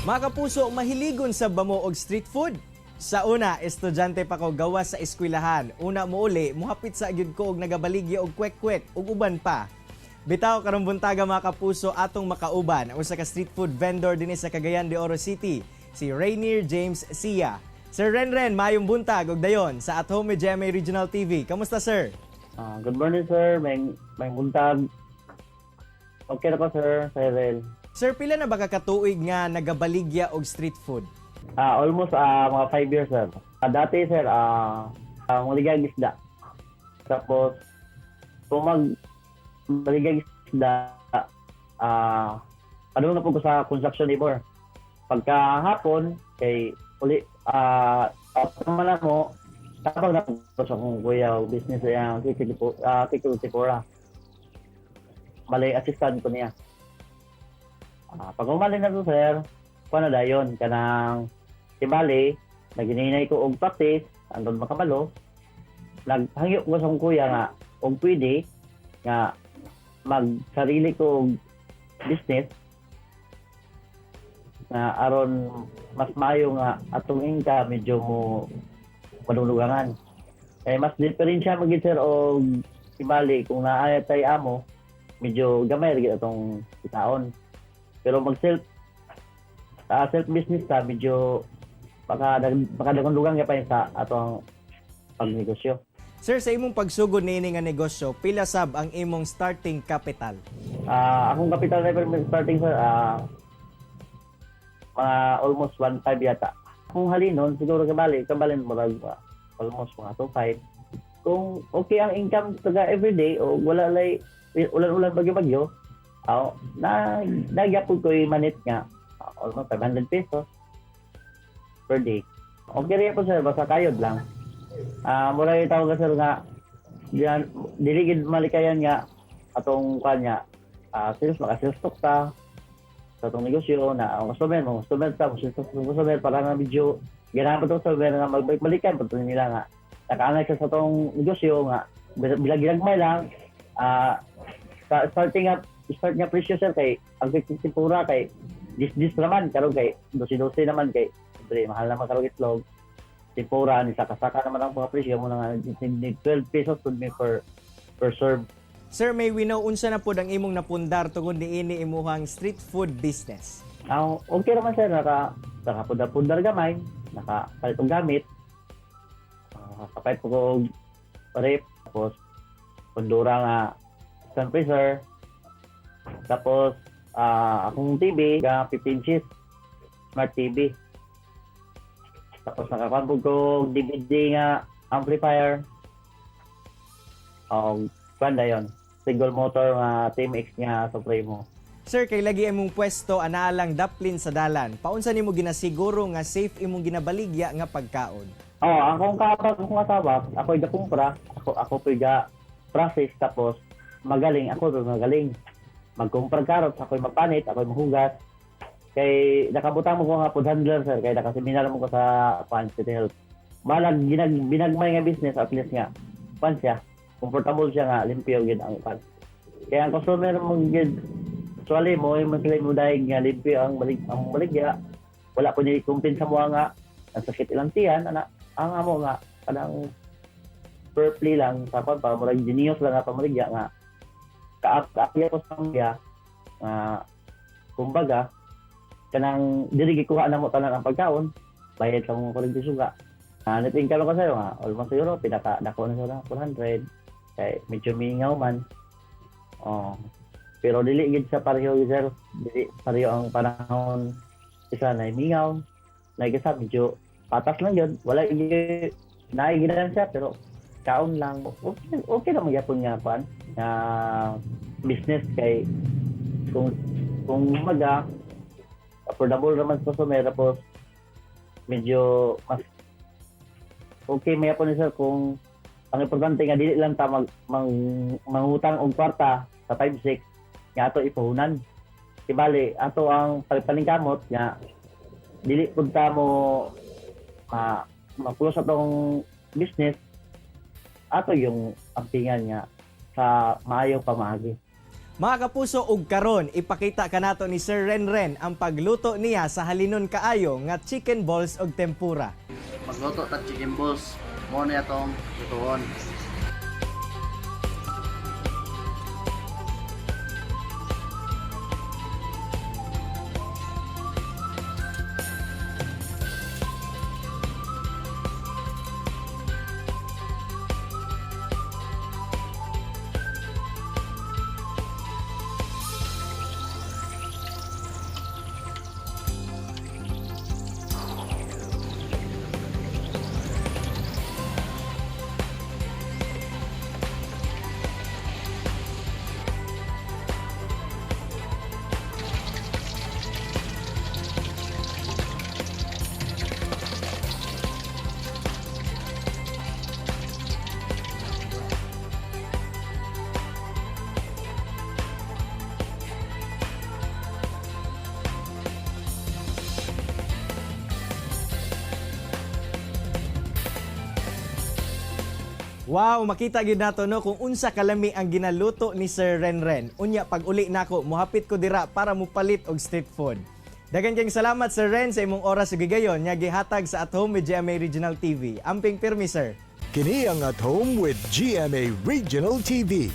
Mga kapuso, mahiligon sa ba mo og street food? Sa una, estudyante pa ko gawas sa eskwelahan. Una mo uli, muhapit sa gyud ko og nagabaligya og kwek-kwek ug uban pa. Bitaw karong buntaga, mga kapuso, atong makauban ang usa ka street food vendor dinhi sa Cagayan de Oro City, si Rainier James Sia. Sir Renren, maayong buntag ug dayon sa At Home with GMA Regional TV. Kamusta, sir? Ah, good morning, sir. May buntag. Okay na ko, sir. Cyril. Sir, pila na ba ka katuig nga nagabaligya og street food? Almost mga 5 years, sir. Dati, sir, maligag isda. Tapos, kung mag maligag isda, ano na po ko sa construction labor. Pagka hapon, kay uli, uh, na mo, tapos na po sa akong kuya, business ang Kikul Tipora. Bale, assistant ko niya. Pag umali na to, sir, kuha na dayon, kanang tibali, nagininay ko og practice, andon makabalo, naghangyo ko sa akong kuya nga, og pwede, nga magsarili ko og business, nga aron mas maayo nga atong income medyo mo madulugangan. Eh, mas diferensya magid, sir, og tibali kung naaya tay amo, medyo gamay ra gid atong kitaon. Pero mag self business ta, medyo baka dagong pa sa atong pagnegosyo. Sir, sa imong pagsugod niini nga negosyo, pila sab ang imong starting capital? Akong capital level starting, sir, mga almost 1.5 yata. Kung halinon siguro kabali kabalin murag almost mga 2.5. Kung okay ang income taga everyday o wala lay ulan-ulan, bagyo-bagyo, na nagyapon ko manit nga almost 500 pesos per day. Okay rin po, sir, basta kayod lang. Mura yung tawag ka, sir, nga diyan dili gid malikayan nga atong kanya sales, maka sales talk ta sa atong negosyo na ang customer mo, customer ta mo, sales talk sa customer para nga medyo ganahan pa to customer nga magbalik-balikan pa to nila nga nakaangay sa atong negosyo nga bilag ginagmay lang. Sa starting up start nga presyo, sir, kay ang 50 pura kay dis dis naman karon, kay 12 12 naman, kay siyempre mahal naman karon itlog. Tempura ni saka-saka naman ang mga presyo mo na nga 12 pesos pud mi per serve. Sir, may we know unsa na pod ang imong napundar tungod niini imuhang street food business? Okay naman, sir, nakapundar-pundar gamay, nakapalit og gamit. Nakapalit po ko og ref, tapos pundura nga stand freezer. Tapos akong TV nga 15 inches smart TV. Tapos nakakuan po ko og DVD nga amplifier. Og kuan dayon, single motor nga TMX nga Supremo. Sir, kay lagi imong pwesto anaa lang daplin sa dalan. Paunsa nimo ginasiguro nga safe imong ginabaligya nga pagkaon? Oh, akong kapag akong asawa, ako ga kumpra, ako po'y ga process, tapos magaling ako doon, magaling. Magkumpra carrots, ako'y magpanit, ako'y mahugas. Kay nakabutang mo ko nga food handler, sir, kay nakaseminar mo ko sa kuan, City Health. Balag binagmay nga business, at least nga kuan siya, comfortable siya nga limpyo gid ang kuan. Kaya ang customer mo gid actually mo yung sila mo dahil nga limpyo ang baligya. Wala ko ni complain sa mga nga ang sakit ilang tiyan ana. Ang amo nga kanang fair play lang sa kwan para murag genius lang nga pamaligya nga kaapya ko sa mga nga kumbaga kanang dili gikuha na mo tanan ang pagkaon, bayad sa mga kuryente, suga. Net income ko sa'yo nga almost siguro pinaka dako na siguro 400 kay medyo mingaw man. Oh, pero dili gid sa pareho gid, sir, dili pareho ang panahon. Isa na mingaw na, isa medyo patas lang yun, wala gid naiginan siya, pero kaon lang. Okay, okay na magyapon nga kuan nga business kay kung maga affordable naman sa customer, tapos medyo mas okay mayapon ni sir kung ang importante nga dili lang ta mangutang og kwarta sa 5-6 nga ato ipuhunan. Kibali ato ang paningkamot nga dili pud ta mo ma-close atong business, ato yung ampingan nga sa maayo pamaagi. Mga kapuso, ug karon ipakita kanato ni Sir Renren ang pagluto niya sa halinon kaayo nga chicken balls og tempura. Magluto tag chicken balls. Mo na atong lutuon. Wow, makita gyud nato, no, kung unsa kalami ang ginaluto ni Sir Renren. Unya pag uli nako, muhapit ko dira para mupalit og street food. Daghan kayong salamat, Sir Ren, sa imong oras ug gigayon nga gihatag sa At Home with GMA Regional TV. Amping pirmi, sir. Kini ang At Home with GMA Regional TV.